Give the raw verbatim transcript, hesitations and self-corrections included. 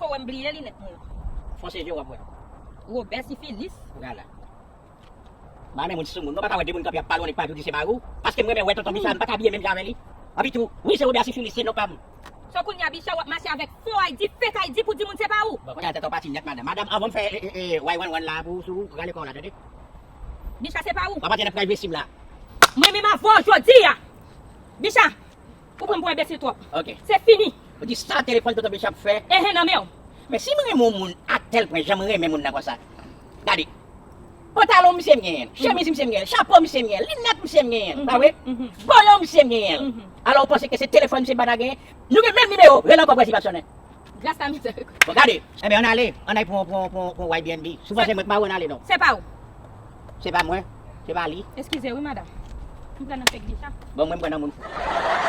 Wè m bliye linèt mwen. Fon se je w ap wè. Robè Sifilis. Gala. M pa renmen moun sou moun. Non, m pa ka wè de moun kanpe ap pale, yon nèg pa tou di se pa ou. Paske m renmen wè tonton Bicha, m pa ka abiye menm jan avè li. Anpi tou, wi, se Robè Sifilis, se non pa m. So kounye a Bicha w ap mache avèk fo I D, fake I D pou di moun se pa ou. Bon, kounye a tèt ou pati nèt, madanm. Avan m fè eh, eh, eh, way wan wan la pou sou rale kò w la, tande. Bicha se pa ou. W ap antre nan privacy m la. Mwen menm avè w jodi a. Bicha, ou pran m pou enbesil twòp. Ok. Se fini. Ou di sa telefòn tonton Bicha ap fè. Enhen, nan men w. Men si m renmen yon moun a tèl pwen, jan m renmen moun nan konsa. Gade. Pantalon misye m genyen, chemiz misye m genyen, chapo misye m genyen, linèt misye m genyen, pa vre? Boyo misye m genyen. Alò ou panse ke se telefòn misye ba n a genyen? Nou gen menm nimewo, rele ankò, prensipal sonnen. Gras a misye. Bon, gade. Enben, ann ale, ann al pran pran pran pran Y B N B. Si w panse mwen k pa wè, ann ale non. Se pa ou. Se pa mwen, se pa li. Eskize wi, madanm. M pran nan fake Bicha. Bon, mwen m pran nan moun fou.